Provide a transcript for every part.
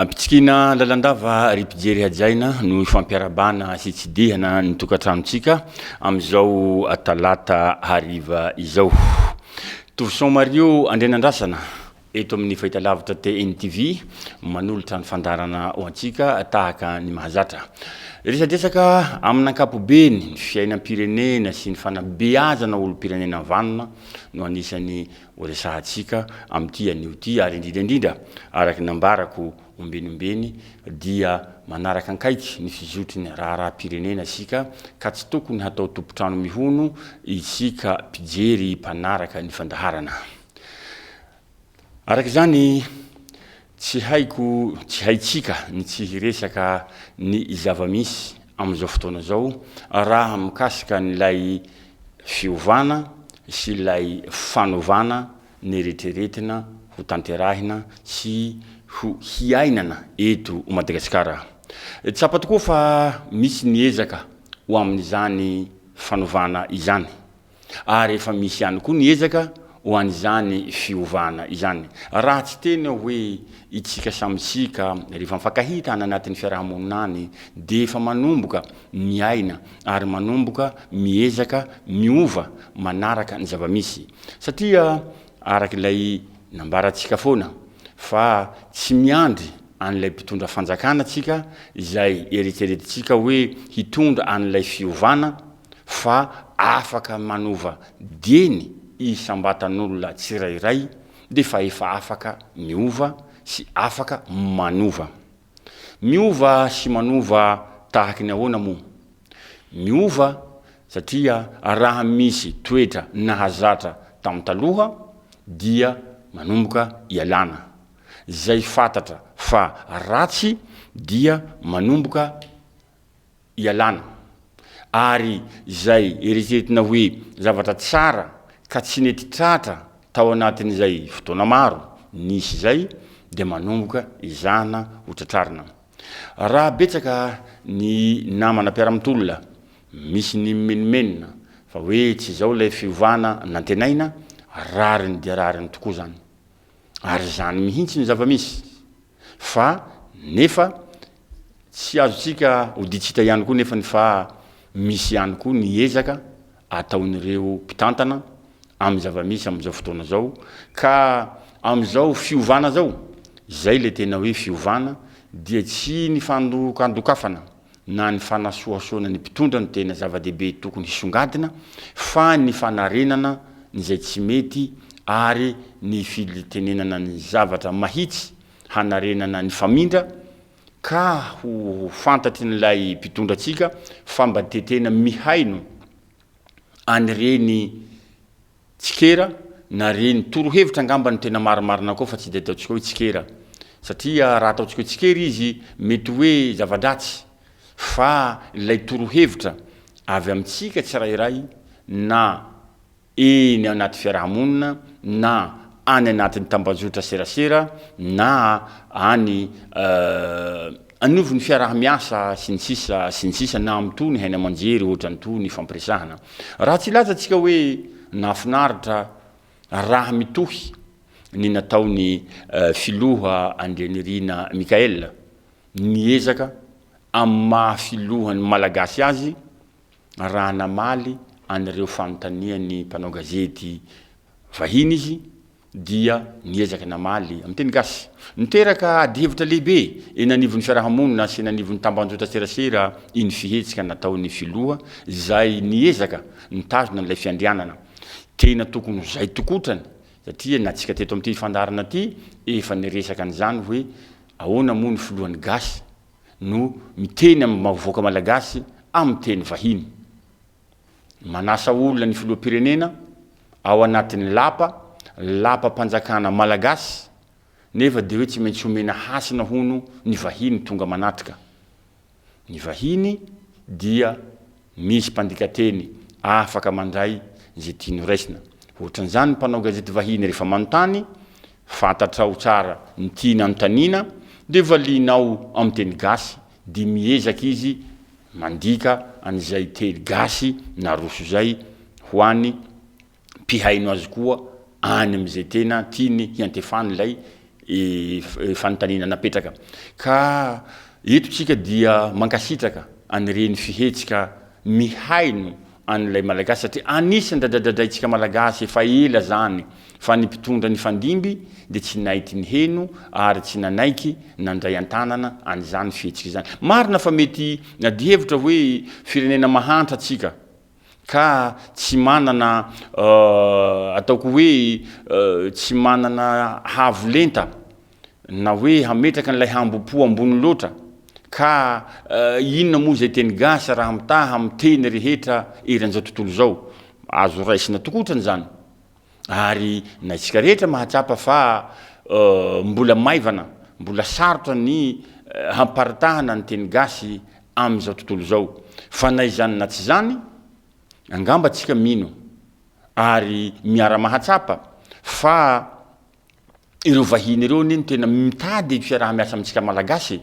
Ampitsikiana lalandava ry mpijery hajaina no ifampiarahabana sy itsidihana ny tokantranontsika amin'izao talata hariva izao. Tovison Mario Andrianandrasana eto amin'ny fahitalavitra TNTV manolotra ny fandaharana ho antsika tahaka ny mahazatra. Resadresaka amin'ny ankapobeny ny fiainam-pirenena sy ny fanabeazana olom-pirenena vanona no anisan'ny Horesahantsika amin'ity anio ity ary indrindra indrindra araka ny nambarako ombeny ombeny dia manaraka ankaiky ny fizotry ny raharaham-pirenena isika ka tsy tokony hatao tompon-trano mihono isika mpijery mpanaraka ny fandaharana. Araka izany tsy haiko tsy haintsika ny tsy hiresaka ny zava-misy amin'izao fotoana izao raha mikasika an'ilay fiovana sy ilay fanovana neritreretina ho tanterahina sy ho hiainana eto Madagasikara. Tsapa tokoa fa misy ny ezaka ho amin'izany fanovana izany. Ary efa misy ihany koa ny ezaka ho an'izany fiovana izany. Raha tsy teny aho hoe itsika samy isika rehefa mifankahita any anatin'ny fiaraha-monina any dia efa manomboka miaina ary manomboka miezaka miova manaraka ny zava-misy. Satria araka ilay nambarantsika foana fa tsy miandry an'ilay mpitondra fanjakana tsika izay eritreretintsika hoe hitondra an'ilay fiovana fa afaka manova dieny isam-batan'olona tsirairay dia fa efa afaka miova sy afaka manova. Miova sy manova tahaky ny ahoana moa? Miova satria raha misy toetra nahazatra tamin'ny taloha dia manomboka ialana. Izay fantatra fa ratsy dia manomboka ialana ary izay eritreretina hoe zavatra tsara ka tsy nety tratra tao anatin'izay fotoana maro nisy izay dia manomboka ezahana ho tratrarina. Raha betsaka ny namana mpiara-mitolona misy ny mimenomenona fa hoe tsy izao ilay fiovana nantenaina, rariny dia rariny tokoa izany. Ary izany mihitsy no zava-misy fa nefa Tsy azontsika odian-tsita ihany koa nefa ny fa misy ihany koa ny ezaka ataon'ireo mpitantana amin'ny zava-misy amin'izao fotoana izao ka amin'izao fiovana izao, izay ilay tena hoe fiovana dia tsy ny fandokandokafana na ny fanasohasoana ny mpitondra no tena zava-dehibe tokony hisongadina fa ny fanarenana ny izay tsy mety ary ny filitenenana ny zavatra mahitsy hanarenana ny famindra ka ho fantatrin'ilay mpitondra antsika fa mba te tena mihaino an'ireny tsikera na reny torohevitra angamba no tena marimarina koa fa tsy de ataontsika hoe tsikera satria raha ataontsika hoe tsikera izy mety hoe zava-dratsy fa ilay torohevitra avy amintsika tsirairay na eny anaty fiaraha-monina na any anatin'ny tambajotra serasera na any anivon'ny fiaraha-miasa sy ny sisa sy ny sisa na amin'itony haino aman-jery ohatran'itony ifampiresahana. Raha tsy hilaza tsika hoe nahafinaritra raha mitohy ny nataon'ny filoha Andrianirina Michaël niezaka amin'ny maha filohan'ny Malagasy azy Raha namaly an'ireo fanontanian'ny mpanao gazety vahiny izy dia niezaka namaly amin'ny teny gasy. Niteraka adihevitra lehibe eny anivon'ny fiarahamonina sy eny anivon'ny tambanjotran-tserasera iny fihetsika nataon'ny filoha izay niezaka nitazona an'ilay fiandrianana. Tena tokony ho izay tokotrany satria na tsika teto amin'ity fandaharana ity efa niresaka an'izany hoe ahoana moa ny filohan'ny gasy no miteny amin'ny vahoaka malagasy amin'ny teny vahiny. Manasa olona ny filoham-pirenena ao anatin'ny lapa, lapam-panjakana malagasy, nefa dia hoe tsy maintsy omena hasina hono ny vahiny tonga manatrika. Ny vahiny dia Misy mpandika teny afaka mandray izay tiany horaisina. Ohatran'izany ny mpanao gazety vahiny rehefa manontany, fantatrao tsara ny tiany anontaniana dia valianao amin'ny teny gasy dia miezaka izy mandika an'izay teny gasy naroso izay ho an'ny mpihaino azy koa any amin'izay tena tiany hiantefan'ilay. fanontaniana napetraka. Ka eto tsika dia mankasitraka an'ireny fihetsika mihaino an'ilay Malagasy satria anisan'ny dradradradraintsika Malagasy efa ela zany fa ny mpitondra nifandimby dia tsy naity niheno ary tsy nanaiky nandray an-tanana an'izany fihetsika izany. Marina fa mety adihevitra hoe firenena mahantra tsika ka tsy manana ataoko hoe tsy manana havo lenta na hoe hametraka an'ilay hambom-po ambony loatra ka inona moa izay teny gasy raha mitaha amin'ny teny rehetra eran'izao tontolo izao. Azo raisina tokoa ohatran'izany ary na isika rehetra mahatsapa fa mbola maivana, mbola sarotra ny hamparitahana ny teny gasy amin'izao tontolo izao. Fa na izany na tsy izany, angamba tsika mino ary miara-mahatsapa fa ireo vahiny ireo anie no tena mitady fiaraha-miasa amintsika Malagasy e!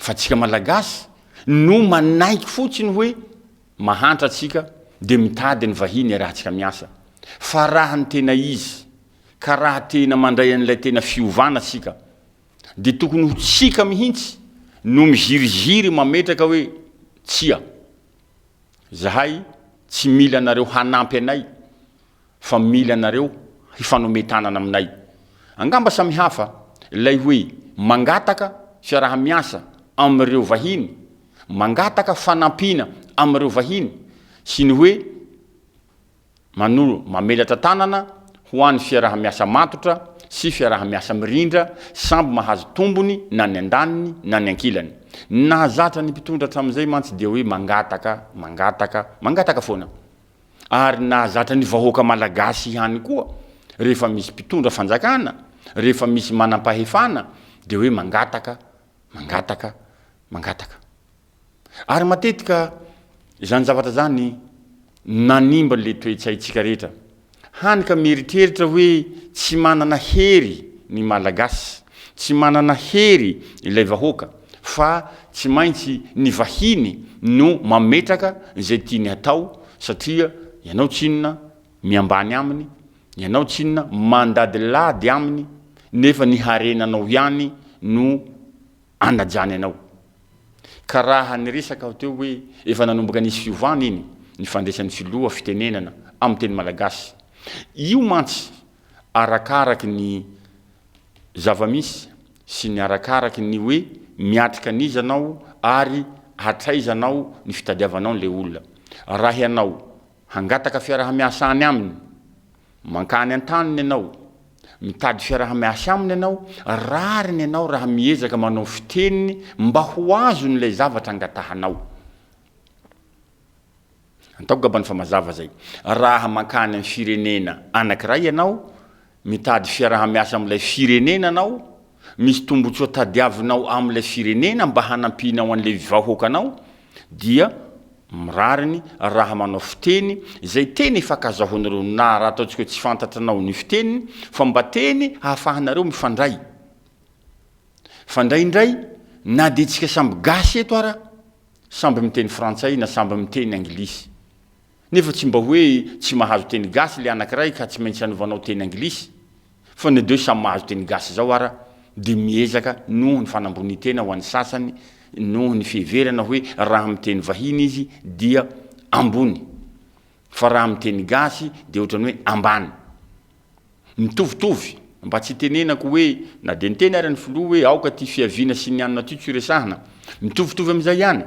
Fa tsika Malagasy no manaiky fotsiny hoe mahantra tsika de mitady ny vahiny iarahantsika miasa. Fa raha ny tena izy, ka raha tena mandray an'ilay tena fiovana tsika, de tokony ho tsika mihitsy no miziriziry mametraka hoe tsia, zahay tsy mila anareo hanampy anay fa mila anareo hifanome tanana aminay. Angamba samihafa ilay hoe mangataka fiaraha-miasa amin'ireo vahiny, mangataka fanampiana amin'ireo vahiny sy ny hoe manoro mamelatra tanana ho an'ny fiaraha-miasa matotra sy fiaraha-miasa mirindra samby mahazo tombony na ny andaniny na ny ankilany. Ny nahazatra ny mpitondra hatramin'izay mantsy dia hoe mangataka, mangataka, mangataka foana. Ary nahazatra ny vahoaka malagasy ihany koa rehefa misy mpitondra fanjakana, rehefa misy manampahefana dia hoe mangataka, mangataka, mangataka. Ary matetika izany zavatra izany nanimba le toe-tsaintsika rehetra. Hany ka mieritreritra hoe tsy manana hery ny Malagasy, tsy manana hery ilay vahoaka fa tsy maintsy ny vahiny no mametraka izay tiany hatao satria ianao tsinona miambany aminy, ianao tsinona mandadilady aminy nefa ny harenanao ihany no anajany anao. Ka raha niresaka aho teo hoe efa nanomboka nisy fiovana iny ny fandraisan'ny filoha fitenenana amin'ny teny malagasy. Io mantsy arakaraky ny zava-misy sy ny arakaraky ny hoe miatrika an'iza anao ary hatraiza anao ny fitadiavanao an'ilay olona. Raha ianao hangataka fiaraha-miasa any aminy, Mankany an-taniny ianao, mitady fiaraha-miasa aminy ianao, rariny ianao raha miezaka manao fiteniny mba ho azony ilay zavatra angatahanao. Ataoko gabany fa mazava zay. Raha mankany amin'ny firenena anankiray ianao, mitady fiaraha-miasa amin'ilay firenena anao, misy tombotsoa tadiavinao amin'ilay firenena mba hanampianao an'ilay vahoakanao, dia Rariny raha manao fiteny izay teny ifankazahoanareo na raha ataontsika hoe tsy fantatranao ny fiteniny fa mba teny ahafahanareo mifandray. Fa indraindray na dia tsika samby gasy eto ara samby miteny frantsay na samby miteny anglisy. Nefa tsy mba hoe tsy mahazo teny gasy le anakiray ka tsy maintsy anovanao teny anglisy. Fa na dia hoe samy mahazo teny gasy izao ara dia miezaka noho ny fanambonian-tena ho an'ny sasany, noho ny fiheverana hoe raha miteny vahiny izy dia ambony fa raha miteny gasy dia ohatran'ny hoe ambany. Mitovitovy, mba tsy hitenenako hoe na dia niteny ara ny filoha hoe aoka ity fiaviana sy ny anona ity tsy horesahana, mitovitovy amin'izay ihany.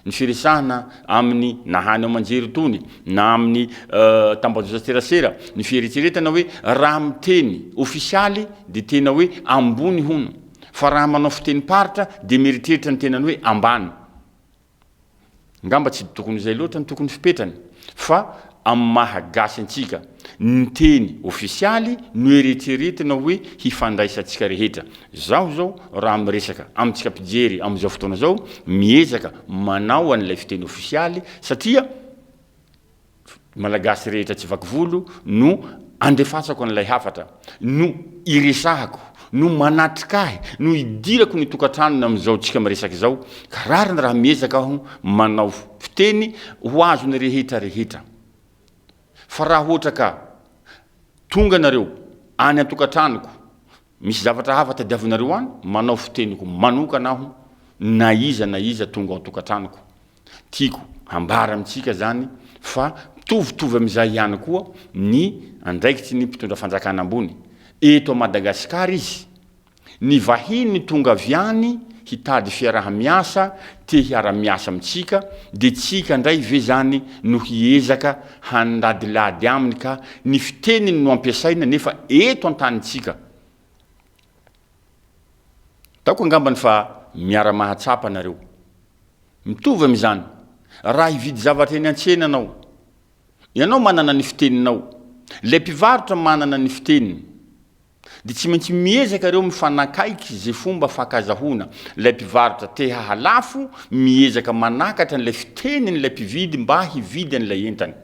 Ny firesahana amin'ny na haino aman-jery itony na amin'ny tambajotran-tserasera, ny fieritreretana hoe raha miteny ofisialy dia tena hoe ambony hono, fa raha manao fitenim-paritra dia mieritreritra ny tenany hoe ambany. Angamba tsy tokony izay loatra no tokony fipetrany fa amin'ny maha gasy antsika, ny teny ofisialy no eretreretina hoe hifandraisantsika rehetra. Zaho zao raha miresaka amintsika mpijery amin'izao fotoana izao, miezaka manao an'ilay fiteny ofisialy satria Malagasy rehetra tsy vaky volo no andefasako an'ilay hafatra, no iresahako, no manatrika ahy, no idirako ny tokantranony amin'izao tsika miresaka izao, ka rariny raha miezaka aho manao fiteny ho azon'ny rehetra rehetra. Fa raha ohatra ka tonga nareo any an-tokantranoko. Misy zavatra hafa tadiavinareo any? Manao fiteniko manokana aho na iza na iza tonga ao an-tokantranoko. Tiako hambara amintsika zany fa mitovitovy amin'izay ihany koa ny andraikitry ny mpitondra fanjakana ambony. Eto Madagasikara izy. Ny vahiny tonga avy any hitady fiaraha-miasa, te hiara-miasa amintsika, dia tsika ndray ve zany no hiezaka handadilady aminy ka ny fiteniny no ampiasaina nefa eto an-tanintsika? Ataoko angambany fa miara-mahatsapa nareo. Mitovy amin'izany, raha hividy zavatra eny an-tsena anao, ianao manana ny fiteninao, ilay mpivarotra manana ny fiteniny, Dia tsy maintsy miezaka ireo mifanakaiky ze fomba fankazahoana. Ilay mpivarotra te hahalafo miezaka manakatra an'ilay fitenin'ilay mpividy mba hividy an'ilay entany.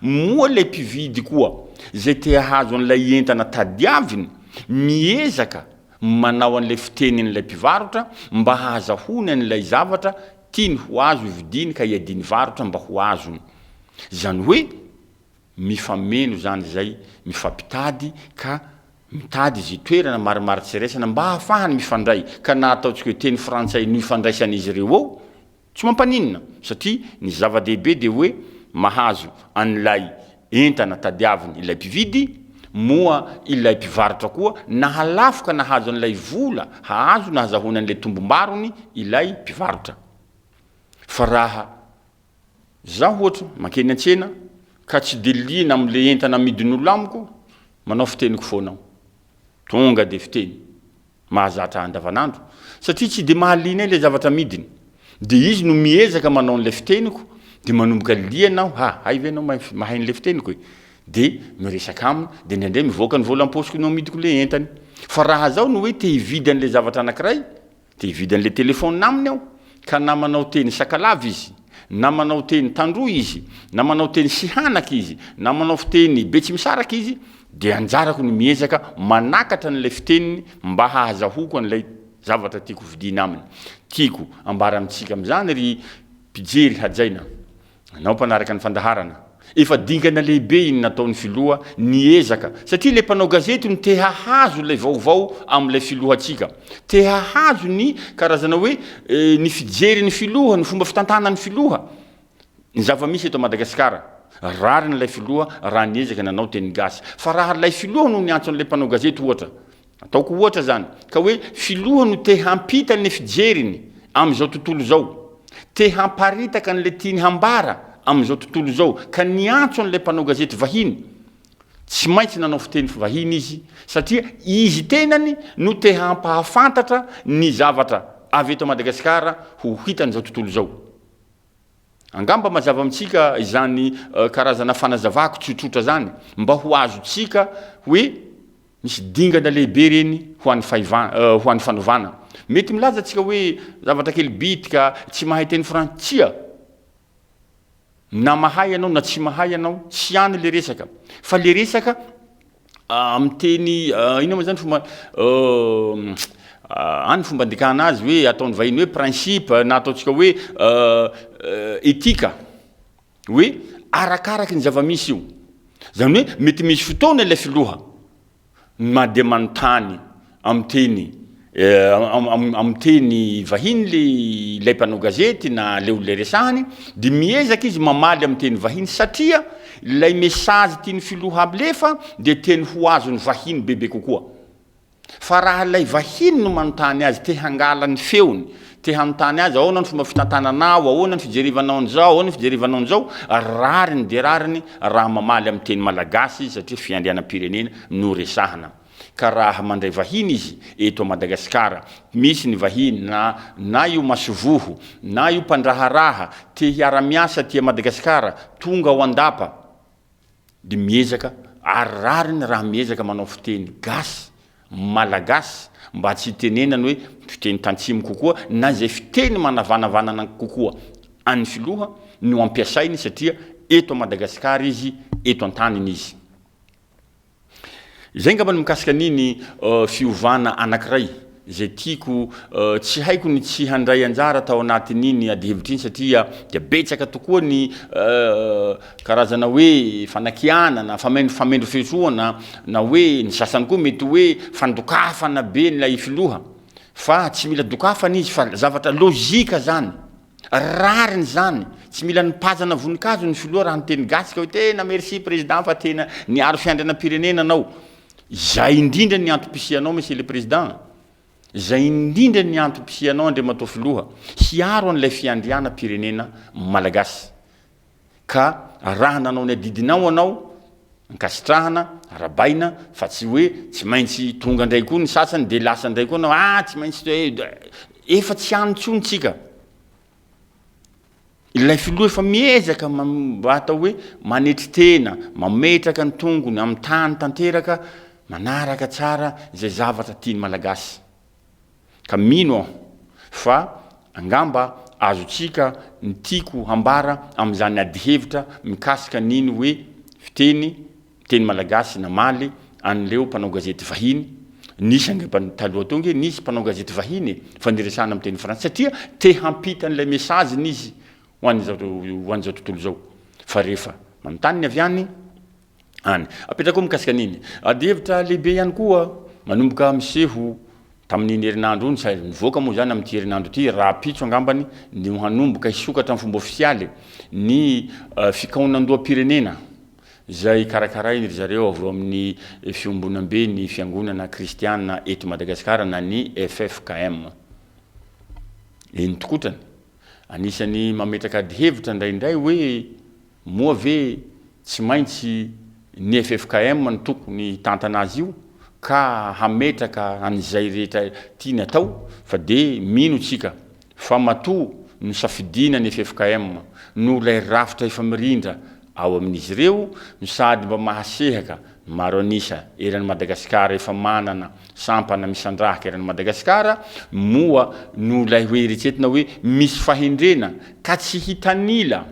Moa ilay mpividy koa zay te hahazo an'ilay entana tadiaviny miezaka manao an'ilay fitenin'ilay mpivarotra mba hahazahoany an'ilay zavatra tiany ho azo vidiany ka iadiany varotra mba ho azony. Izany hoe. Mifameno izany izay mifampitady ka mitady izay toerana maromaro tsy iraisana mba hahafahany mifandray ka na ataontsika hoe teny frantsay no ifandraisan'izy ireo eo tsy mampaninona satria ny zava-dehibe dia hoe mahazo an'ilay entana tadiaviny ilay mpividy moa ilay mpivarotra koa nahalafo ka nahazo an'ilay vola hahazo nahazahoany an'ilay tombom-barony ilay mpivarotra fa raha Zaho ohatra mankeny an-tsena ka tsy de liana amle entana amidin'olona amiko, manao fiteniko foana aho. Tonga de fiteny mahazatra ahy andavanandro satria tsy de mahaliana ahy le zavatra amidiny. De izy no miezaka manao an'ilay fiteniko de manomboka liana aho, ha hay ve enao mahay an'le fiteniko e? De miresaka aminy de indraindray mivoaka ny vola am-paosiko no amidiko le entany. Fa raha zaho no hoe te hividy an'le zavatra anakiray Te hividy an'ilay téléphone aminy aho ka na manao teny sakalava izy, na manao teny tandroy izy, na manao teny sihanaka izy, na manao fiteny betsimisaraka izy dia anjarako ny miezaka manakatra an'ilay fiteniny mba hahazahoako an'ilay zavatra tiako vidiana aminy. Tiako ambara amintsika amin'izany ry mpijery hajaina. Anao mpanaraka ny fandaharana. Efa dingana lehibe iny nataon'ny filoha niezaka satria ilay mpanao gazety no te hahazo ilay vaovao amin'ilay filohantsika. Te hahazo ny karazana hoe ny fijerin'ny filoha, ny fomba fitantanan'ny filoha ny zava-misy eto Madagasikara. Rariny ilay filoha raha niezaka nanao teny gasy. Fa raha ilay filoha no niantso an'ilay mpanao gazety ohatra, Ataoko ohatra zany, ka hoe filoha no te hampita ny fijeriny amin'izao tontolo izao, te hamparitaka an'ilay tiany hambara amin'izao tontolo izao, ka niantso an'ilay mpanao gazety vahiny, tsy maintsy nanao fiteny vahiny izy, satria izy tenany no te hampahafantatra ny zavatra avy eto Madagasikara ho hitan'izao tontolo izao. Angamba mazava amintsika izany karazana fanazavako tsotsotra zany, mba ho azontsika hoe misy dingana lehibe ireny ho an'ny fahiva- ho an'ny fanovana. Mety milaza tsika hoe zavatra kely bitika, tsy mahay teny fran-, tsia! Na mahay ianao na tsy mahay ianao, tsy any le resaka, fa le resaka Amin'ny teny inona moa zany fomba any fomba andikana azy hoe ataon'ny vahiny hoe principe na ataontsika hoe éthique hoe arakaraky ny zava-misy io. Zany hoe mety misy fotoana ilay filoha na dia manontany amin'ny teny Amin'ny teny vahiny le ilay mpanao gazety na le olona iresahany de miezaka izy mamaly amin'ny teny vahiny satria ilay message tian'ny filoha alefa de teny ho azon'ny vahiny bebe kokoa. Fa raha ilay vahiny no manontany azy te hangala ny feony, te hanontany azy ahoana ny fomba fitantananao, ahoana ny fijerevanao an'izao, ahoana ny fijerevanao an'izao, rariny dia rariny raha mamaly amin'ny teny malagasy izy satria fiandrianam-pirenena no resahana. Ka raha mandray vahiny izy eto Madagasikara, misy ny vahiny na na io masovoho na io mpandraharaha te hiara-miasa aty Madagasikara tonga ao an-dapa de miezaka ary rariny raha miezaka manao fiteny gasy, malagasy mba tsy hitenenany hoe fiteny tantsimo kokoa na izay fiteny manavanavanana kokoa an'ny filoha no ampiasainy satria eto Madagasikara izy, eto an-taniny izy. Izay angamba no mikasika an'iny fiovana anankiray izay tiako, tsy haiko ny tsy handray anjara tao anatin'iny adihevitra iny satria dia betsaka tokoa ny karazana hoe fanakianana, famendrofendroana na hoe ny sasany koa mety hoe fandokafana be an'ilay filoha fa tsy mila dokafana izy fa zavatra lojika zany. Rariny izany, tsy mila nipazana voninkazo ny filoha raha niteny gasy ka hoe tena merci président fa tena niaro fiandrianam-pirenena anao. Izay indrindra ny antom-pisianao monsieur le président, izay indrindra ny antom-pisianao Andriamatoa filoha, hiaro an'ilay fiandrianam-pirenena malagasy. Ka raha nanao ny adidinao anao, ankasitrahana, arabaina, fa tsy hoe tsy maintsy tonga indray koa ny sasany de lasa indray koa anao, ah tsy maintsy, efa tsy any intsony tsika. Ilay filoha efa miezaka mba atao hoe manetry tena, mametraka ny tongony amin'ny tany tanteraka, manaraka tsara izay zavatra tian'ny Malagasy. Ka mino aho fa angamba azontsika ny tiako hambara amin'izany adihevitra mikasika an'iny hoe fiteny teny malagasy namaly an'ireo mpanao gazety vahiny, nisy angamba taloha teo ange nisy mpanao gazety vahiny e, fa niresahana amin'ny teny frantsay satria te hampita an'ilay message-ny izy ho an'izao ho an'izao tontolo izao fa rehefa manontany ny avy any any. Apetrako mikasika an'iny. Adihevitra lehibe ihany koa manomboka miseho tamin'iny herinandro iny, sa nivoaka moa izany amin'ity herinandro ity, rahampitso angambany no hanomboka hisokatra amin'ny fomba ofisialy ny fikaonandoham-pirenena izay karakarain-dry zareo avy ao amin'ny fiombonambe ny fiangonana kristiana eto Madagasikara na ny ffkm. Eny tokotrany. Anisan'ny mametraka adihevitra indraindray hoe Moa ve tsy maintsy ny ffkm no tokony hitantana azy io ka hametraka an'izay rehetra tiany atao fa de mino tsika fa matoa nosafidiana ny ffkm noho ilay rafitra efa mirindra ao amin'izy ireo no sady mba mahasehaka ny maro an'isa eran'i Madagasikara efa manana sampana misandrahaka eran'i Madagasikara moa noho ilay hoe eritreretina hoe misy fahendrena ka tsy hitanila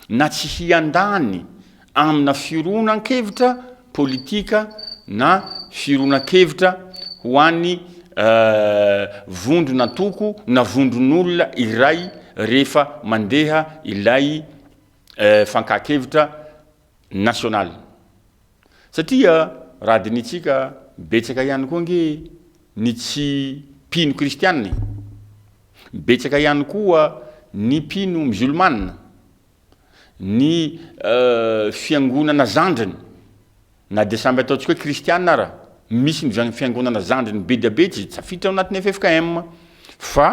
na tsy hiandany amina fironan-kevitra politika na fironan-kevitra ho an'ny vondron'antoko na vondron'olona iray rehefa mandeha ilay fankahan-kevitra nasionaly. Satria raha dinihintsika betsaka ihany koa ange ny tsy mpino kristianina e! Betsaka ihany koa ny mpino musulmana, ny fiangonana zandriny, na dia samby ataontsika hoe kristiana ara, misy ny fiangonana zandriny be dia be tsy tafiditra ao anatin'ny ffkm fa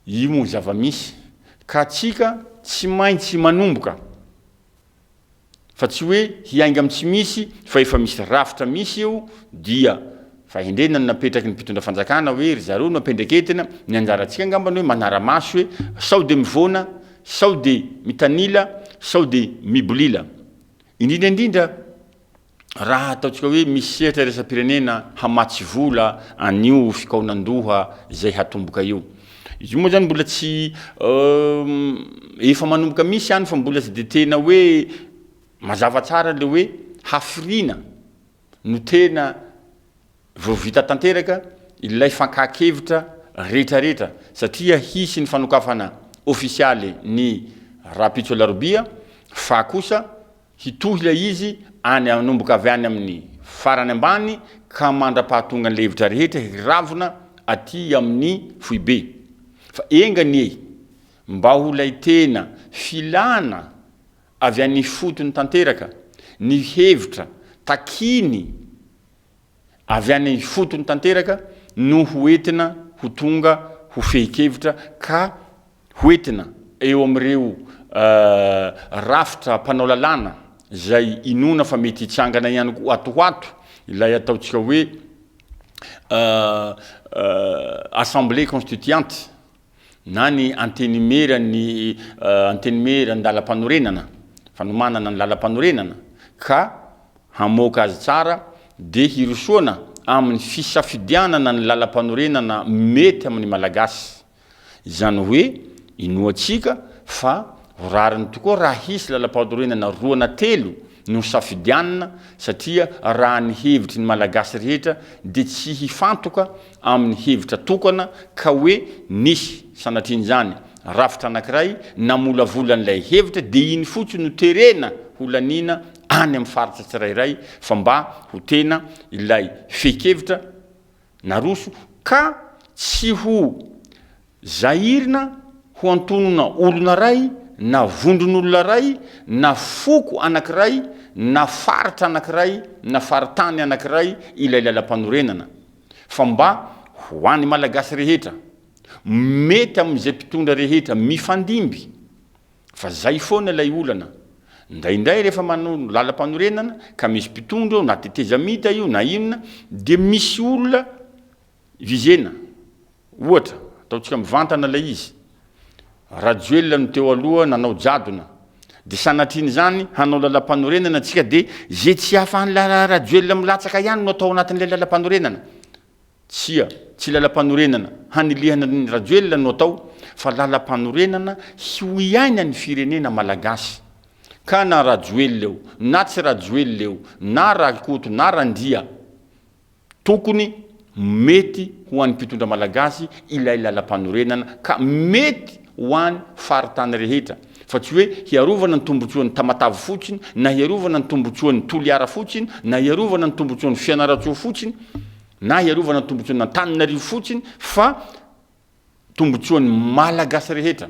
io moa zava-misy ka tsika tsy maintsy manomboka. Fa tsy hoe hiainga amin'ny tsy misy fa efa misy rafitra misy eo dia fahendrena no napetraky ny mpitondra fanjakana hoe ry zareo no ampendreketina, ny anjarantsika angambany hoe manara-maso hoe sao dia mivoana, sao dia mitanila, sao dia mibolila. Indrindra indrindra Raha ataontsika hoe misy sehatra iraisam-pirenena hamatsy vola an'io fikaonandoha izay hatomboka io. Izy io moa zany mbola tsy efa manomboka misy ihany fa mbola tsy de tena hoe mazava tsara le hoe hafiriana no tena vao vita tanteraka ilay fankahan-kevitra rehetrarehetra satria hisy ny fanokafana ofisialy ny rahampitso alarobia fa kosa Hitohy ilay izy any hanomboka avy any amin'ny farany ambany ka mandra-pahatonga an'ilay hevitra rehetra hiravona aty amin'ny foibe. Fa enga anie mba ho ilay tena filana avy any ifotony tanteraka ny hevitra takiany avy any ifotony tanteraka no ho entina ho tonga ho fehin-kevitra ka ho entina eo amin'ireo rafitra mpanao lalàna izay inoana fa mety hitsangana ihany koa ato ho ato ilay ataontsika hoe assemblée constituante na ny antenimieran'ny antenimieran-dalam-panorenana, fanomanana ny lalam-panorenana ka hamoaka azy tsara dia hirosoana amin'ny fisafidianana ny lalam-panorenana mety amin'ny Malagasy. Izany hoe inoantsika fa ho rariny tokoa raha hisy lalam-panorenana roa na telo. no safidianina satria raha ny hevitry ny Malagasy rehetra dia tsy hifantoka amin'ny hevitra tokana ka hoe nisy, sanatrian'izany, rafitra anankiray namolavola an'ilay hevitra dia iny fotsiny no terena ho laniana any amin'ny faritra tsirairay fa mba ho tena ilay fehin-kevitra naroso ka tsy ho Zairina ho antonona olona ray na vondron'olona ray na foko anankiray na faritra anankiray na faritany anankiray ilay lalampanorenana fa mba ho an'ny Malagasy rehetra, mety amin'izay mpitondra rehetra mifandimby fa zay foana ilay olana. Indraindray rehefa manao lalampanorenana ka misy mpitondra eo na tetezamita io na inona dia misy olona vizena. Ohatra, ataontsika mivantana ilay izy, Rajoelina no teo aloha nanao jadona, dia sanatrian'izany hanao lalampanorenana tsika dia ze tsy ahafahan'ilay Rajoelina milatsaka ihany no atao anatin'ilay lalampanorenana. Tsia, tsy lalampanorenana hanilihana an'i Rajoelina no atao fa lalampanorenana ho iainan'ny firenena malagasy. Ka na Rajoelina eo, na tsy Rajoelina eo, na Rakoto na Randria, Tokony mety ho an'ny mpitondra malagasy ilay lalampanorenana ka mety ho any faritany rehetra fa tsy hoe hiarovana ny tombotsoan'ny Tamatave fotsiny na hiarovana ny tombotsoan'ny Toliara fotsiny na hiarovana ny tombotsoan'ny Fianarantsoa fotsiny na hiarovana ny tombotsoan'Antananarivo fotsiny fa tombotsoan'ny Malagasy rehetra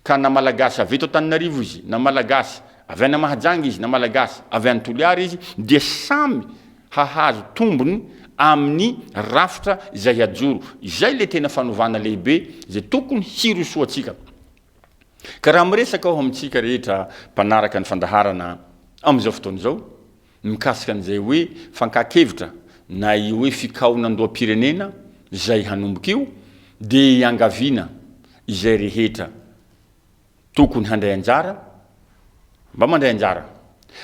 ka na Malagasy avy eto Antananarivo izy na Malagasy avy any Mahajanga izy na Malagasy avy any Toliara izy dia samy hahazo tombony amin'ny rafitra izay hajoro. Izay ilay tena fanovana lehibe izay tokony hirosoantsika. Ka raha miresaka aho amintsika rehetra mpanaraka ny fandaharana amin'izao fotoana izao, Mikasika an'izay hoe fankan-kevitra na io hoe fikaonandoham-pirenena izay hanomboka io dia iangaviana izay rehetra tokony handray anjara mba mandray anjara.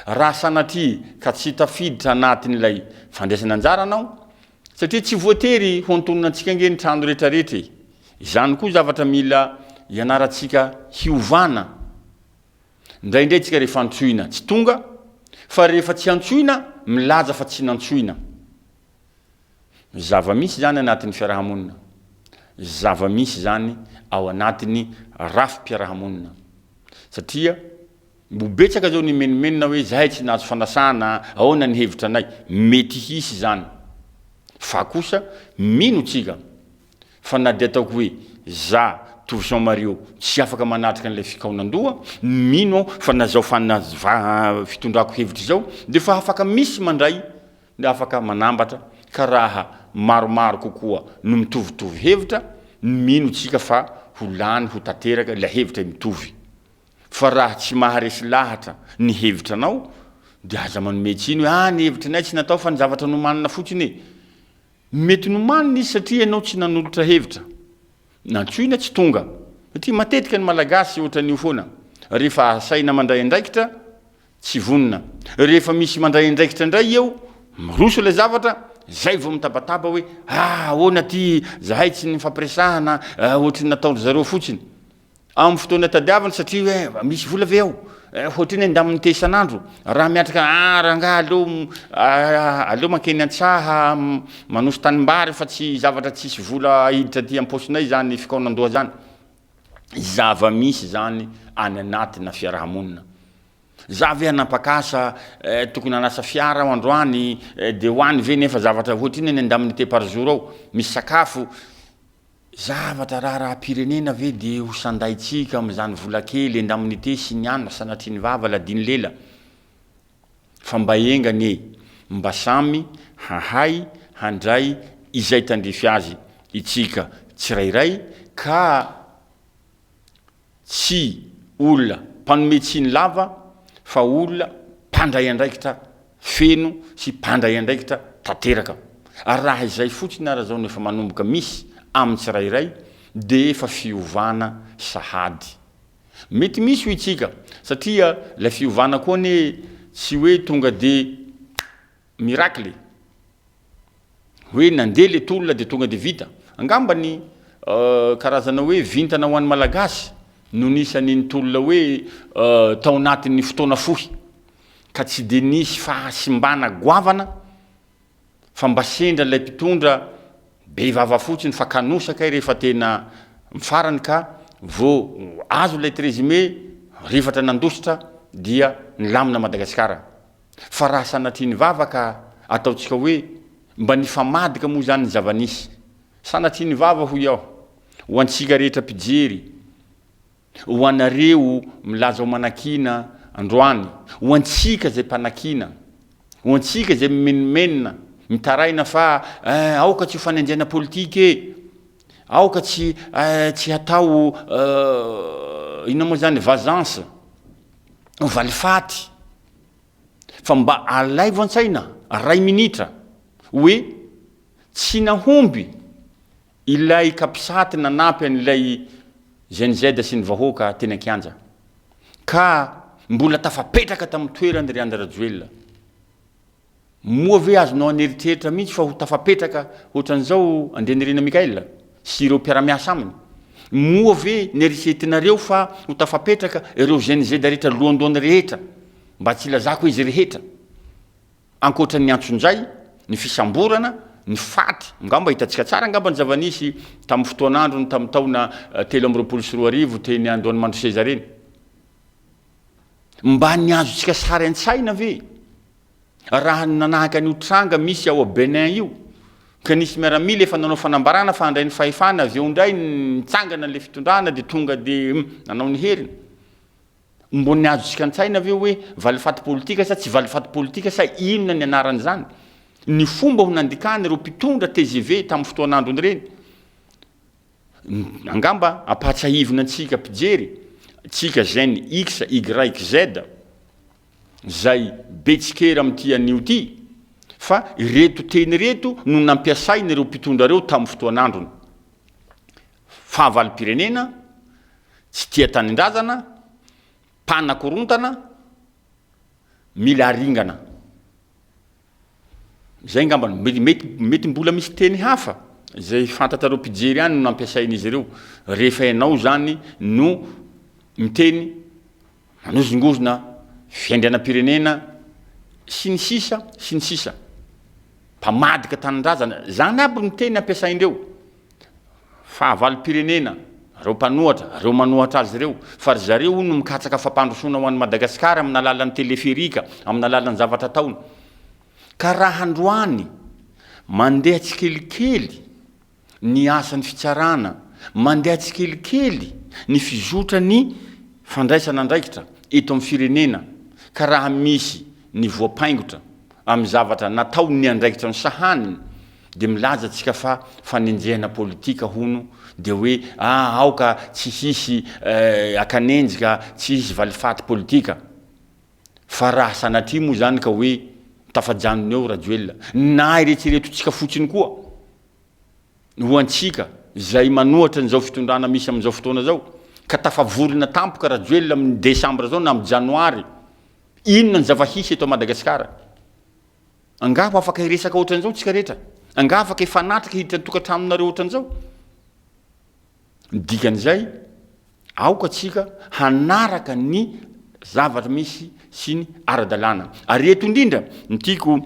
Raha sanatria ka tsy tafiditra anatin'ilay fandraisana anjara anao, satria tsy voatery ho antonona antsika ange ny trano rehetrarehetra e! Izany koa zavatra mila ianarantsika hiovana. Indraindray tsika rehefa antsoina tsy tonga fa rehefa tsy antsoina milaza fa tsy nantsoina. Zava-misy izany anatin'ny fiarahamonina. Zava-misy izany ao anatin'ny rafi-piarahamonina. Satria ho betsaka zao ny mimenomenona hoe zahay tsy nahazo fanasana, ahoana ny hevitra anay. Mety hisy izany. Fa kosa mino tsika Fa na dia ataoko hoe za Tovoson Mario tsy afaka manatrika an'ilay fikaonandoha, mino aho fa na zao fitondrako hevitra izao dia efa afaka misy mandray ny afaka manambatra ka raha maromaro kokoa no mitovitovy hevitra, mino tsika fa ho lany ho tanteraka ilay hevitra mitovy. Fa raha tsy maharesy lahatra ny hevitranao dia aza manome tsiny hoe ah ny hevitrinay tsy natao fa ny zavatra nomanina fotsiny e! Mety nomanina izy satria ianao tsy nanolotra hevitra. Nantsoina tsy tonga. Satria matetika ny Malagasy ohatran'io foana. Rehefa asaina mandray andraikitra, tsy vonona. Rehefa misy mandray andraikitra indray eo, miroso ilay zavatra, zay vao mitabataba hoe ah ahoana ty, zahay tsy nifampiresahana, ohatry ny nataon-dry zareo fotsiny. Amin'ny fotoana tadiaviny satria hoe misy vola ve ao? Ohatrinona ny indemnité isan'andro? Raha miatrika ah rangahy aleo aleo mankeny an-tsaha manosy tanimbary fa tsy zavatra tsisy vola hiditra aty am-paosinay izany fikaonandoha izany. Zava-misy izany any anatina fiarahamonina. Za ve hanampak'asa, tokony hanasa fiara aho androany, dia ho any ve nefa zavatra ohatrinona ny indemnité par jour ao? Misy sakafo? Zavatra raharaham-pirenena ve dia ho sandaintsika amin'izany vola kely indemnité sy ny anona sanatria ny vava ladino lela fa mba enga anie mba samy hahay handray izay tandrify azy itsika tsirairay ka Tsy olona mpanome tsiny lava fa olona mpandray andraikitra feno sy mpandray andraikitra tanteraka. Ary raha izay fotsiny ara zao no efa manomboka misy amin'ny tsirairay dia efa fiovana sahady. Mety misy hoy tsika satria ilay fiovana koa anie tsy hoe tonga dia miracle e. Hoe nandeha le tolona de tonga de vita. Angamba ny karazana hoe vintana ho an'ny Malagasy no nisy an'iny tolona hoe tao anatin'ny fotoana fohy. ka tsy dia nisy fahasimbana goavana fa mba sendra ilay mpitondra be vava fotsiny fa kanosa kay rehefa tena farany ka vao azo ilay 13 mai rifatra nandositra dia nilamina Madagasikara. Fa raha sanatria ny vava ka ataontsika hoe mba nifamadika moa izany ny zava-nisy. Sanatria ny vava hoy aho, ho antsika rehetra mpijery, ho anareo milaza ho manakiana androany, ho antsika izay mpanakiana, ho antsika izay mimenomenona, mitaraina fa eh, aoka tsy ho fanenjehana politika e, aoka tsy eh, tsy hatao eh, inona moa izany, vazance, ho valifaty. Fa mba alaivo an-tsaina ray minitra hoe tsy nahomby ilay capsat nanampy an'ilay Gen Z sy ny vahoaka teny an-kianja ka mbola tafapetraka tamin'ny toerany ry Andry Rajoelina. Moa ve azonao an'eritreritra mihitsy fa ho tafapetraka ohatran'izao Andrianirina Michael sy ireo mpiara-miasa aminy? Moa ve neritreretinareo fa ho tafapetraka ireo Gen Z rehetra lohandohany rehetra, mba tsy hilazako izy rehetra, ankoatra ny antsonjay, ny fisamborana, ny faty, angamba hitantsika tsara angamba ny zava-nisy tamin'ny fotoan'androny tamin'ny taona 2023 teny Andohanimandroseza ireny. Mba ny azontsika sary an-tsaina ve raha nanahaka an'io tranga misy ao Benin io, ka nisy miaramila efa nanao fanambarana fa handray ny fahefana, avy eo indray nitsangana ilay fitondrana dia tonga dia nanao ny heriny. Mbo ny azontsika an-tsaina ve hoe valifaty politika sa tsy valifaty politika sa inona ny anaran'izany? Ny fomba ho nandikana ireo mpitondra tgv tamin'ny fotoan'androny ireny. Angamba ampahatsiahivina antsika mpijery, tsika gen X, Y, Z, izay be tsikera amin'ity anio ity, fa ireto teny ireto no nampiasain'ireo mpitondra ireo tamin'ny fotoan'androny. Fahavalom-pirenena, tsy tia tanindrazana, mpanakorontana, mila aringana. Izay angamba no mety mety mety mbola misy teny hafa izay fantatrareo mpijery ihany no nampiasain'izy ireo. Rehefa ianao izany no miteny manozongozona fiandrianam-pirenena sy ny sisa sy ny sisa, mpamadika tanindrazana, izany aby no teny ampiasaindreo. Fahavalom-pirenena, reo mpanohatra, reo manohatra azy ireo, fa ry zareo hono no mikatsaka fampandrosoana ho an'i Madagasikara amin'ny alalan'ny teleferika, amin'ny alalan'ny zavatra ataony. Ka raha androany mandeha tsikelikely ny asan'ny fitsarana, mandeha tsikelikely ny fizotran'ny fandraisana andraikitra eto amin'ny firenena, ka raha misy ny voapaingotra amin'ny zavatra nataon'ny andraikitra nosahaniny, dia milaza tsika fa fanenjehana politika hono dia hoe ah aoka tsy hisy akanenjika, tsy hisy valifaty politika. Fa raha sanatria moa zany ka hoe tafajanona eo Rajoelina, na eretreretontsika fotsiny koa ho antsika izay manohatra an'izao fitondrana misy amin'izao fotoana izao, ka tafavorona tampoka Rajoelina amin'ny desambra zao na amin'ny janoary, inona ny zava-hisy eto Madagasikara? Angaha ho afaka hiresaka ohatran'izao tsika rehetra? Angaha afaka hifanatrika hiditra ny tokantranonareo ohatran'izao? Ny dikan'izay, aoka tsika hanaraka ny zavatra misy sy ny ara-dalàna. Ary eto indrindra no tiako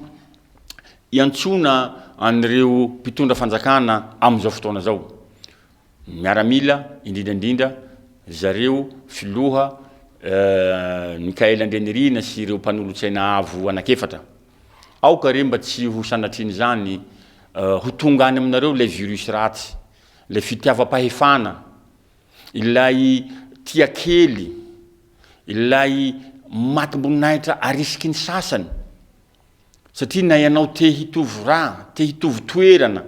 iantsoana an'ireo mpitondra fanjakana amin'izao fotoana izao. Miaramila indrindra indrindra ry zareo filoha Mickaël Andrianirina sy ireo mpanolotsaina avo anak'efatra. Aoka re mba tsy ho sanatrian'izany ho tonga any aminareo ilay virus ratsy, ilay fitiavam-pahefana, ilay tia kely, ilay matim-boninahitra arisiky ny sasany. Satria na ianao te hitovy ra, te hitovy toerana,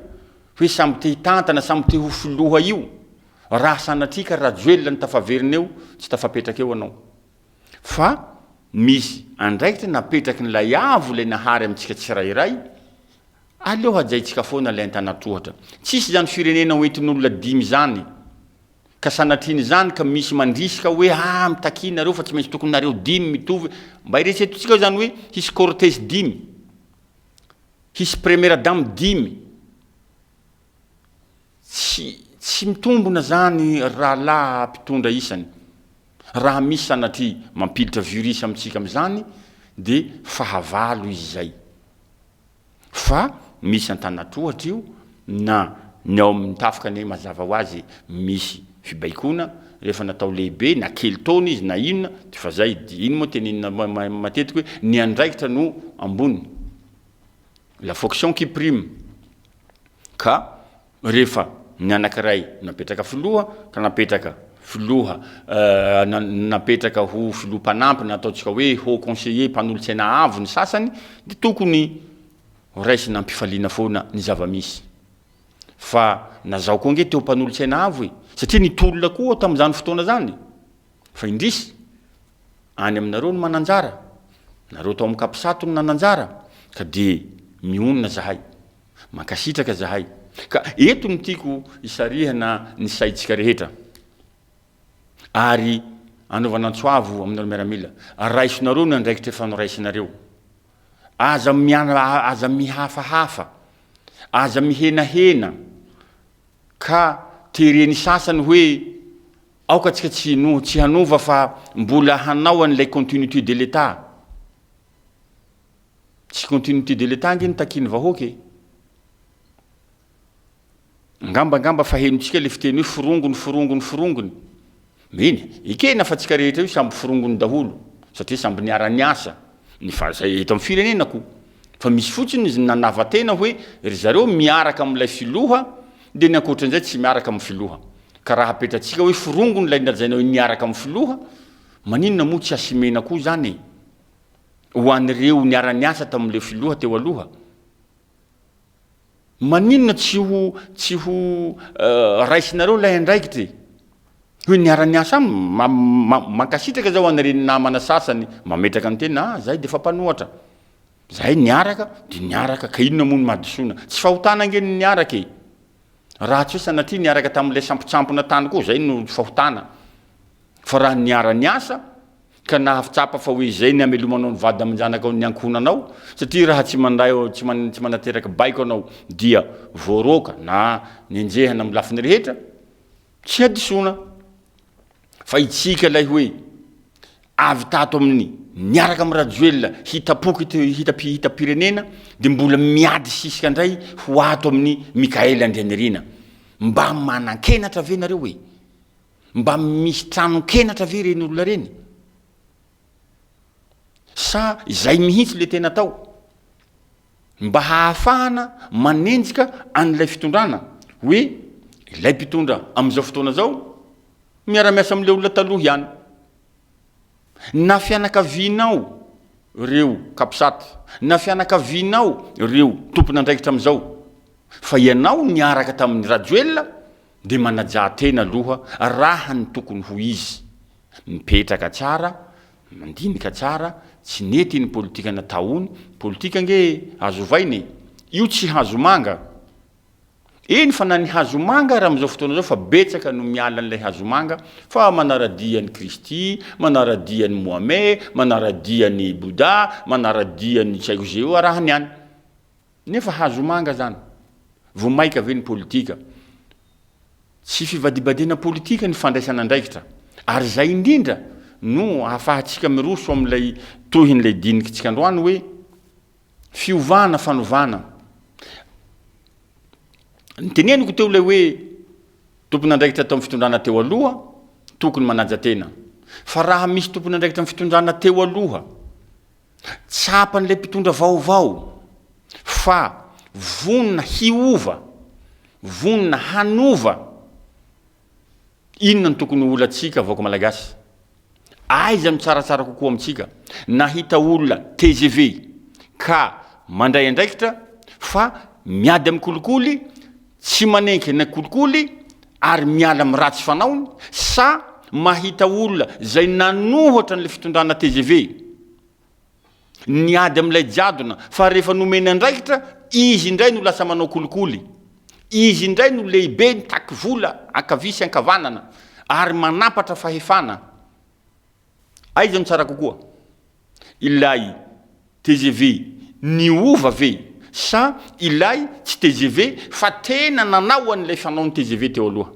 hoe samy te hitantana, samy te ho filoha io, raha sanatria ka Rajoelina no tafaverina eo, tsy tafapetraka eo anao. Fa misy andraikitra napetraky ny lay avo ilay nahary amintsika tsirairay, aleo hajaintsika foana ilay antanatohatra. Tsisy izany firenena ho entin'olona dimy izany. Ka sanatrian'izany ka misy mandrisika hoe ah mitakia nareo fa tsy maintsy tokony nareo dimy mitovy, mba eretreretintsika zany hoe hisy cortège dimy, hisy première dame dimy, tsy tsy mitombona zany ry rahalahy mpitondra isany, raha misy sanatria mampiditra virus amintsika am'zany. dia fahavalo izy izay. Fa misy antanantrohatra io na ny ao amin'ny tafika anie mazava ho azy misy fibaikoana rehefa natao lehibe na kely taona izy na inona de fa zay, iny moa tenenina matetika hoe ny andraikitra no ambony, la fonction qui prime, ka Rehefa ny anankiray napetraka filoha ka napetraka filoha napetraka ho filoha mpanampy na ataontsika hoe haut conseiller mpanolotsaina avo ny sasany dia tokony ho raisina am-pifaliana foana ny zava-misy. Fa na zaho koa ange teo mpanolotsaina avo e! Satria nitolona koa aho tamin'izany fotoana izany fa indrisy any aminareo no mananjara, nareo tao amin'ny capsat no nananjara ka dia mionona zahay. Mankasitraka zahay. Ka eto no tiako hisarihana ny saintsika rehetra. Ary anaovana antso avo aminareo miaramila, raisonareo ny andraikitra efa noraisinareo. Aza miana, aza mihafahafa, aza mihenahena ka teren'ny sasany hoe aoka tsika tsy tsy hanova fa mbola hanao an'ilay continuité de l'Etat. Tsy continuité de l'Etat ange no takian'ny vahoaka e! Angamba angamba fa henontsika le fiteny hoe forongony forongony forongony. Eny, ekena fa tsika rehetra io samby forongony daholo satria samby niara-niasa, ny fa zay eto amin'ny firenena ko. Fa misy fotsiny izy nanava-tena hoe ry zareo miaraka amin'ilay filoha dia ny ankoatran'izay tsy miaraka amin'ny filoha. Ka raha apetratsika hoe forongony ilay lazaina hoe niaraka amin'ny filoha, maninona moa tsy assumer-na koa zany e? ho an'ireo niara-niasa tamin'ilay filoha teo aloha? Maninona tsy ho tsy ho raisinareo ilay andraikitra e? Hoe niara-niasa aminy, mankasitraka zao an'ireny namana sasany mametraka ny tena, ah zahay de efa mpanohatra, zahay niaraka de niaraka ka inona moa no mahadisoana? Tsy fahotana ange ny niaraka e! Raha tsy hoe sanatria niaraka tamin'ilay sampontsampona tany koa zay no fahotana. Fa raha niara-niasa ka nahatsapa fa hoe izay ny hamelomanao ny vady aman-janakao ny ankohonanao, satria raha tsy mandray tsy tsy manateraka baiko anao dia voaroaka na nenjehana amin'ny lafiny rehetra, tsy hadisoana. Fa itsika ilay hoe avy tato amin'ny niaraka amin'i Rajoelina hitapoka ity hitam-pirenena dia mbola miady sisika indray ho ato amin'i Mickaël Andrianirina. Mba manan-kenatra ve nareo e? Mba misy tranon-kenatra ve ireny olona ireny? Sa izay mihitsy le tena atao? Mba hahafahana manenjika an'ilay fitondrana hoe ilay mpitondra amin'izao fotoana izao miara-miasa amin'ilay olona taloha ihany. Na fianakavianao ireo capsat, na fianakavianao ireo tompon'andraikitra amin'izao, fa ianao niaraka tamin'i Rajoelina Dia manajà tena aloha raha ny tokony ho izy. Mipetraka tsara, mandinika tsara, tsy nety iny politika nataony, politika ange azo ovaina e! Io tsy hazomanga. Eny fa na ny hazomanga ary amin'izao fotoana izao fa betsaka no miala an'ilay hazomanga fa manaradia an'i Kristy, manaradia an'i Mohamet, manaradia an'i Bouddha, manaradia an'i tsy haiko ze eo arahany any. Nefa hazomanga zany. Vao maika ve ny politika? Tsy fivadibadiana politika ny fandraisana andraikitra. Ary izay indrindra no ahafahantsika miroso amin'ilay tohin'ilay dinikitsika androany hoe fiovana, fanovana. Niteneniko teo ilay hoe tompon'andraikitra tao amin'ny fitondrana teo aloha tokony manaja tena. Fa raha misy tompon'andraikitra amin'ny fitondrana teo aloha Tsapan'ilay mpitondra vaovao fa vonona hiova, vonona hanova. Inona no tokony ho olantsika vahoaka malagasy? Aiza no tsaratsara kokoa amintsika? Nahita olona tgv ka mandray andraikitra fa miady amin'ny kolikoly, tsy manenky ny kolikoly ary miala amin'ny ratsy fanaony sa mahita olona izay nanohatra an'ilay fitondrana tgv niady amin'ilay jadona fa rehefa nomeny andraikitra izy indray no lasa manao kolikoly, izy indray no lehibe mitaky vola ankavia sy ankavanana ary manampatra fahefana. Aiza no tsara kokoa? Ilay tgv niova ve sa ilay tsy tgv fa tena nanao an'ilay fanaon'ny tgv teo aloha?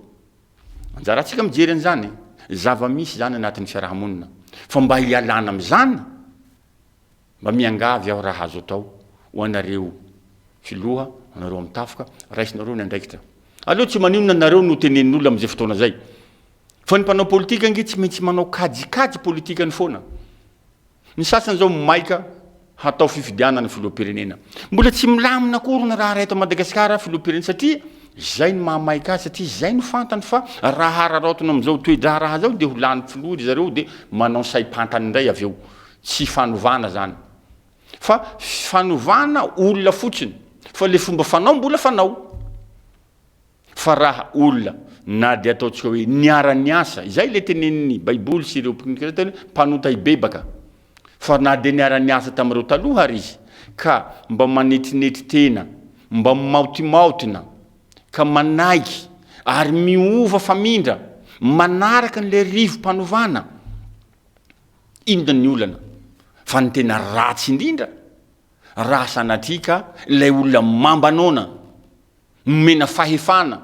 Anjarantsika mijery an'izany e! Zava-misy izany anatin'ny fiaraha-monina fa mba hialana amin'izany. Mba miangavy aho raha azo atao ho anareo filoha, anareo amin'ny tafika, raisinareo ny andraikitra. Aleo tsy maninona nareo no tenenin'olona amin'izay fotoana izay. Fa ny mpanao politika ange tsy maintsy manao kajikajy politikany foana. Ny sasany izao maika hatao fifidianana filoham-pirenena. Mbola tsy milamina akory ny raharaha eto Madagasikara filoham-pirenena satria izay no mahamaika azy satria izay no fantany fa raha hararaotina amin'izao toe-draharaha izao dia ho lany filoha ry zareo dia manao ny saim-pantany indray avy eo. Tsy fanovana izany fa fanovana olona fotsiny fa le fomba fanao mbola fanao. Fa raha olona na dia ataontsika hoe niara-niasa, izay ilay tenenin'ny Baiboly sy ireo mpino kristiana hoe mpanota hibebaka, fa na dia niara-niasa tamin'ireo taloha ary izy, ka mba manetrinetry tena, mba mimaotimaotina, ka manaiky ary miova famindra, manaraka an'ilay rivo-panovana, inona ny olana? Fa ny tena ratsy indrindra, raha sanatria ka ilay olona mamba noana, nomena fahefana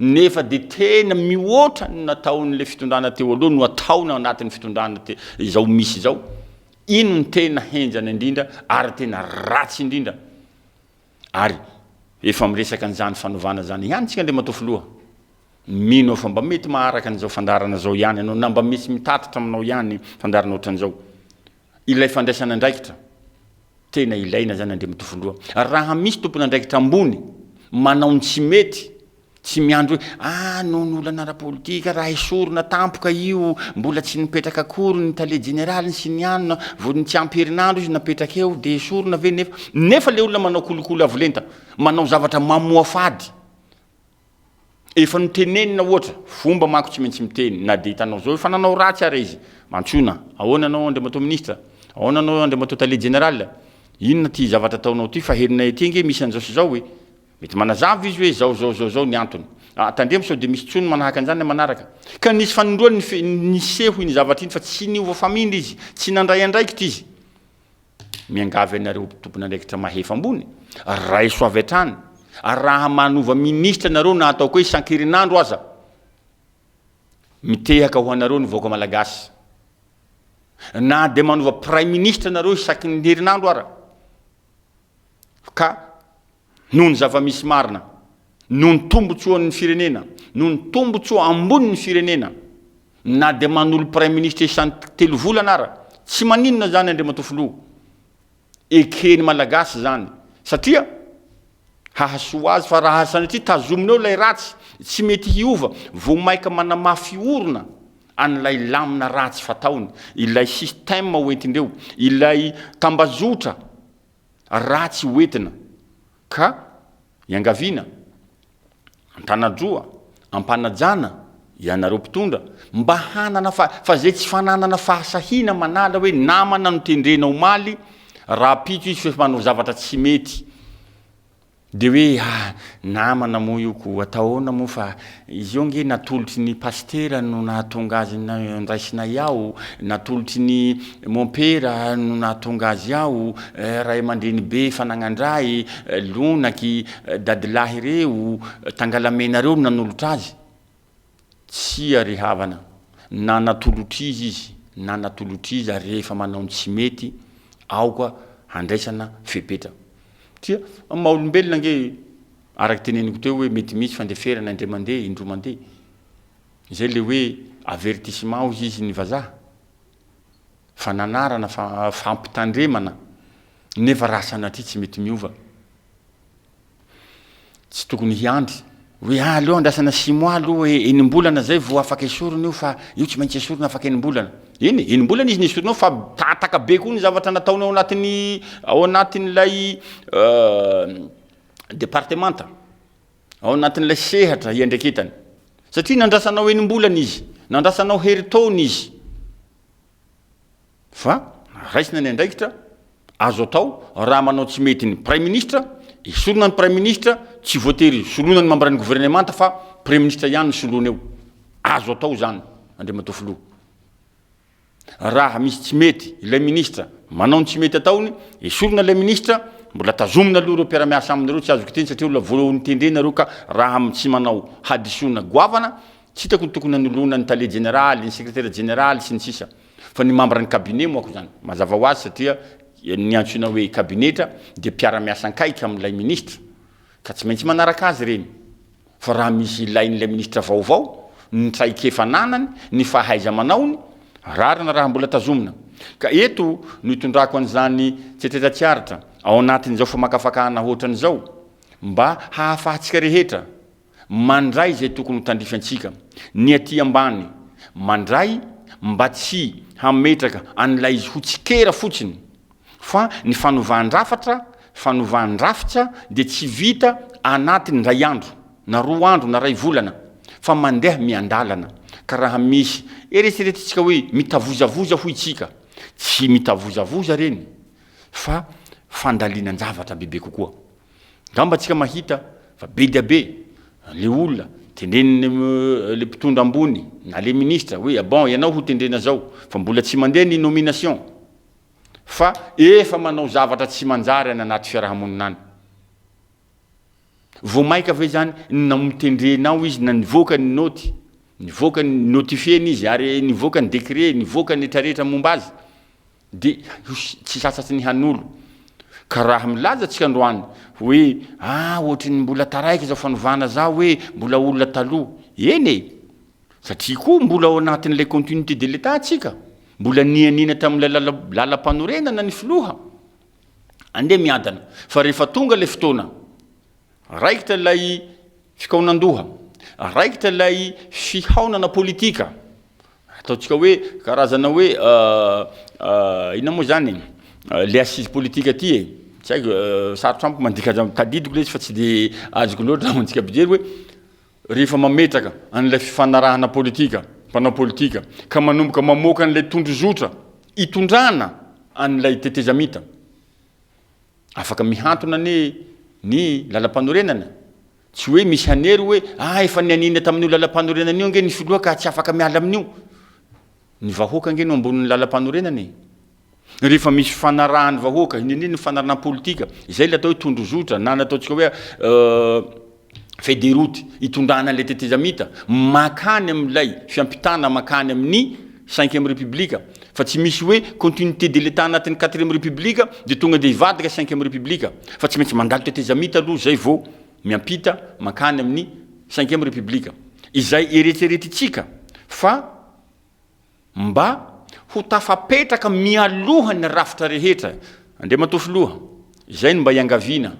nefa dia tena mihoatra ny nataon'ilay fitondrana teo aloha no ataony ao anatin'ny fitondrana te izao misy izao, iny no tena henjana indrindra ary tena ratsy indrindra ary efa miresaka an'izany fanovana izany ihany tsika Andriamatoa Filoha, mino aho fa mba mety maharaka an'izao fandaharana izao ihany ianao na mba misy mitatitra aminao ihany fandaharana ohatran'izao. Ilay fandraisana andraikitra, tena ilaina zany Andriamatoa Filoha. Raha misy tompon'andraikitra ambony manao ny tsy mety, tsy miandry hoe ah noho ny olana ara-politika, raha esorina tampoka io, mbola tsy nipetraka akory ny tale jeneraliny sy ny anona, vao ny tsy ampy herinandro izy napetraka eo dia esorina ve nefa, nefa le olona manao kolikoly avo lenta, manao zavatra mamoafady. Efa notenenina ohatra, fomba manko tsy maintsy miteny na dia hitanao zao efa nanao ratsy ara izy, antsoina, ahoana anao Andriamatoa Ministra, ahoana anao Andriamatoa Tale Jeneraly, inona ty zavatra ataonao ty fa henonay aty ange misy an'izao sy izao e, mety manazava izy hoe zao zao zao zao ny antony, ah tandremo sao dia misy tsony manahaka an'izany ny manaraka, ka nisy fanindroany niseho iny zavatra iny fa tsy niova famindra izy, tsy nandray andraikitra izy. Miangavy anareo tompon'andraikitra mahefa ambony, raiso avy hatrany, ary raha manova minisitra nareo na ataoko hoe isan-kerinandro aza, mitehaka ho anareo ny vahoaka malagasy. Na dia manova praiminisitra nareo isaky ny herinandro ara, ka Noho ny zava-misy marina, noho ny tombotsoan'ny firenena, noho ny tombotsoa ambonin'ny firenena, na dia manolo praiminisitra isan-telo volana ara, tsy maninona izany Andriamatoa Filoha. Eken'ny Malagasy izany, satria hahasoa azy, fa raha sanatria tazomina eo ilay ratsy, tsy mety hiova, vao maika manamafy orina an'ilay lamina ratsy fataony, ilay système hoentindreo, ilay tambazotra, ratsy ho entina ka iangaviana an-tanadroa, am-panajana ianareo mpitondra mba hanana fa fa zay tsy fananana fahasahiana manala hoe namana notendrena omaly rahampitso izy f'efa manao zavatra tsy mety. Dia hoe ah, namana moa io ko atao ahoana moa fa izy io ange natolotry ny pasitera no nahatonga azy nraisinay ao, natolotry ny mompera no nahatonga azy ao, ray aman-dreny be efa nagnandray, lonaky, dadilahy reo, tangalamena reo no nanolotra azy. Tsia ry havana, na natolotr'iza izy na natolotr'iza rehefa manao ny tsy mety aoka handraisana fepetra. Satria amin'ny maha olombelona ange araka teneniko teo hoe mety misy fandeferana indray mandeha, indroa mandeha. Izay le hoe avertissement hozy izy ny vazaha, fananarana, fampitandremana nefa raha sanatria tsy mety miova. Tsy tokony hiandry hoe ah aleo andrasana six mois aloha e, enim-bolana zay vao afaka esorina io fa io tsy maintsy esorina afaka enim-bolana. Eny e, enim-bolana izy nesorina ao fa tataka be koa ny zavatra nataony ao anatin'ny ao anatin'ilay departemanta, ao anatin'ilay sehatra iandraiketany. Satria nandrasanao enim-bolana izy, nandrasanao herintaona izy. Fa raisina ny andraikitra, azo atao raha manao tsy mety ny praiminisitra, esorina ny praiminisitra, tsy voatery soloina ny mambran'ny governemanta fa praiminisitra ihany no soloina eo. Azo atao izany Andriamatoa Filoha. Raha misy tsy mety ilay minisitra manao ny tsy mety ataony, esorina ilay minisitra, mbola tazomina aloha ireo mpiara-miasa aminy ireo, tsy azoko teny satria olona vao notendrena ireo ka raha tsy manao hadisoana goavana, tsy hitako ny tokony hanoloana ny tale jeneraly, ny sekretera jeneraly sy ny sisa. Fa ny membre ny cabinet moa ko zany mazava ho azy satria. ny antsoina hoe kabinetra dia mpiara-miasa ankaiky amin'ilay minisitra ka tsy maintsy manaraka azy ireny. Fa raha misy ilain'ilay minisitra vaovao ny traikefa ananany, ny fahaiza-manaony, rariny raha mbola tazomina. Ka eto no itondrako an'izany tsetsetra tsy aritra ao anatin'izao famakafakana hoatran'izao mba hahafahantsika rehetra mandray izay tokony ho tandrify antsika, ny aty ambany mandray mba tsy hametraka an'ilay izy ho tsikera fotsiny fa ny fanovan-drafatra, fanovan-drafitra dia tsy vita anatin'ny indray andro na roa andro na ray volana fa mandeha miandalana ka raha misy eretreretintsika hoe mitavozavoza hoy tsika, tsy mitavozavoza reny fa fandalinan-javatra bebe kokoa. Angamba tsika mahita fa be dia be le olona tendren'ny le mpitondra ambony na le ministra hoe bon ianao ho tendrena zao fa mbola tsy mandeha ny nomination fa efa manao zavatra tsy manjary any anaty fiarahamonina any. Vao maika ve zany ny namotendrenao izy na nivoaka ny noty, nivoaka ny notifier-ny izy ary nivoaka ny décret, nivoaka ny retraretra momba azy. Dia tsy sasatry ny hanolo. Ka raha milaza tsika androany hoe ah ohatry ny mbola taraiky izao fanovana zao hoe mbola olona taloha. Eny e! Satria koa mbola ao anatin'ilay continuité de l'Etat tsika. Mbola nianiana tamin'ilay lala-panorenana ny filoha. Andeha miadana. Fa rehefa tonga ilay fotoana, raikitra ilay fikaonandoha, raikitra ilay fihaonana politika, ataontsika hoe karazana hoe inona moa zany e, le assise politique aty e, tsy haiko sarotra amiko mandika azy, tadidiko le izy fa tsy de azoko loatra ho antsika mpijery hoe rehefa mametraka an'ilay fifanarahana politika, mpanao politika, ka manomboka mamoaka an'ilay tondrozotra itondrana an'ilay tetezamita, Afaka mihantona anie ny lalampanorenana, tsy hoe misy hanery hoe ah efa nianiana tamin'io lalampanorenana io ange ny filoha ka tsy afaka miala amin'io. Ny vahoaka ange no ambonin'ny lalampanorenana e. Rehefa misy fanarahan'ny vahoaka, indrindra indrindra ny fanarahana politika, izay ilay atao hoe tondrozotra na ny ataontsika hoe feuille de route hitondrana an'ilay tetezamita mankany amin'ilay fiampitana mankany amin'ny cinquième république fa tsy misy hoe continuité de l'état anatin'ny quatrième république dia tonga dia hivadika cinquième république fa tsy maintsy mandalo tetezamita aloha zay vao miampita mankany amin'ny cinquième république izay eretreretintsika fa Mba ho tafapetraka mialoha ny rafitra rehetra, Andriamatoa Filoha, izay no mba iangaviana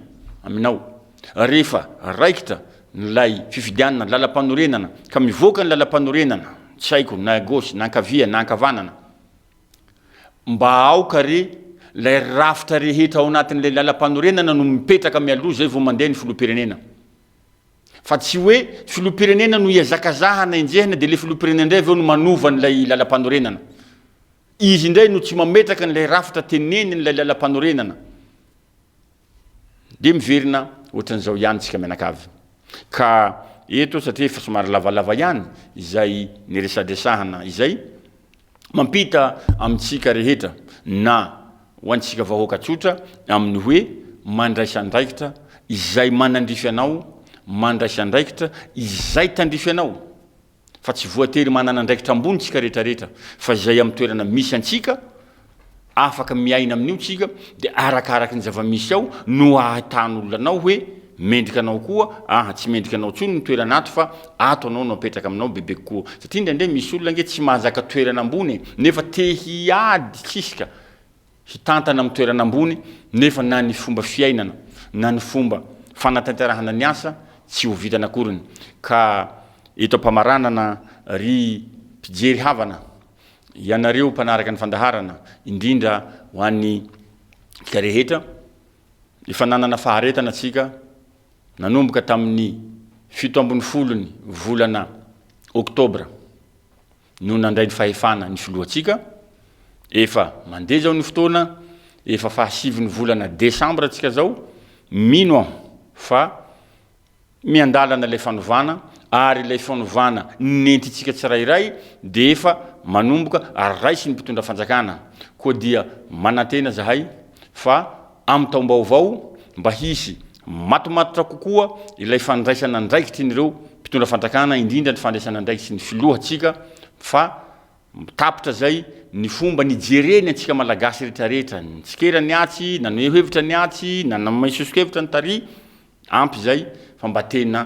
aminao, rehefa raikitra ilay fifidianana lalampanorenana ka mivoaka ny lalampanorenana, tsy haiko na gauche na ankavia na ankavanana, mba aoka re ilay rafitra rehetra ao anatin'ilay lalampanorenana no mipetraka mialoha izay vao mandeha ny Filoham-pirenena. Fa tsy hoe filoham-pirenena no ihazakazahana enjehina dia ilay filoham-pirenena indray avy eo no manova an'ilay lalampanorenana. Izy indray no tsy mametraka an'ilay rafitra tenenin'ilay lalampanorenana. Dia miverina ohatran'izao ihany tsika mianakavy. Ka eto satria efa somary lavalava ihany izay niresadresahana izay, mampita amintsika rehetra na ho antsika vahoaka tsotra amin'ny hoe mandraisa andraikitra izay manandrify anao, mandraisa andraikitra izay tandrify anao fa tsy voatery manana andraikitra ambony tsika rehetra rehetra fa izay amin'ny toerana misy antsika Afaka miaina amin'io tsika de arakaraky ny zava-misy ao no ahitan'olona anao hoe mendrika anao koa, aha tsy mendrika anao tsony ny toerana ato fa ato anao no apetraka aminao bebe kokoa. Satria indraindray misy olona ange tsy mahazaka toerana ambony e, nefa te hiady sisika hitantana amin'ny toerana ambony nefa na ny fomba fiainana na ny fomba fanatanterahana ny asa tsy ho vitany akoriny. Ka eto am-pamaranana ry mpijery havana, Ianareo mpanaraka ny fandaharana, indrindra ho an'ny tsika rehetra, efa nanana faharetana tsika nanomboka tamin'ny 17 ny volana oktobra no nandray ny fahefana ny filohantsika, efa mandeha zao ny fotoana, efa fahasivin'ny volana desambra tsika zao, mino aho fa Miandalana ilay fanovana ary ilay fanovana nentintsika tsirairay dia efa manomboka ary raisin'ny mpitondra fanjakana. Koa dia manantena zahay fa amin'ny taom-baovao mba hisy matomatotra kokoa ilay fandraisana andraikitrin'ireo mpitondra fanjakana indrindra ny fandraisana andraikitry ny filohantsika fa Tapitra zay ny fomba nijereny antsika Malagasy rehetrarehetra, nitsikera ny atsy, naneho hevitra ny atsy, nanome soso-kevitra ny tary, ampy izay fa mba tena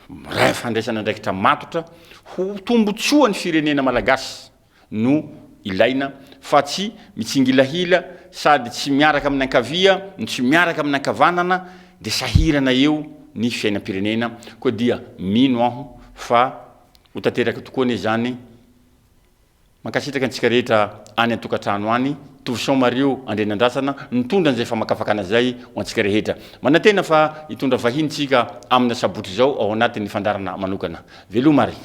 miray fandraisana andraikitra matotra ho tombotsoan'ny firenena Malagasy no ilaina fa tsy mitsingilahila sady tsy miaraka amin'ny ankavia no tsy miaraka amin'ny ankavanana dia sahirana eo ny fiainam-pirenena koa dia mino aho fa ho tanteraka tokoa anie izany. Mankasitraka antsika rehetra any an-tokantrano any, Tovison Mario Andrianandrasana nitondra an'izay famakafakana izay ho antsika rehetra. Manantena fa hitondra vahiny tsika amina sabotsy izao ao anatin'ny fandaharana manokana. Veloma ary.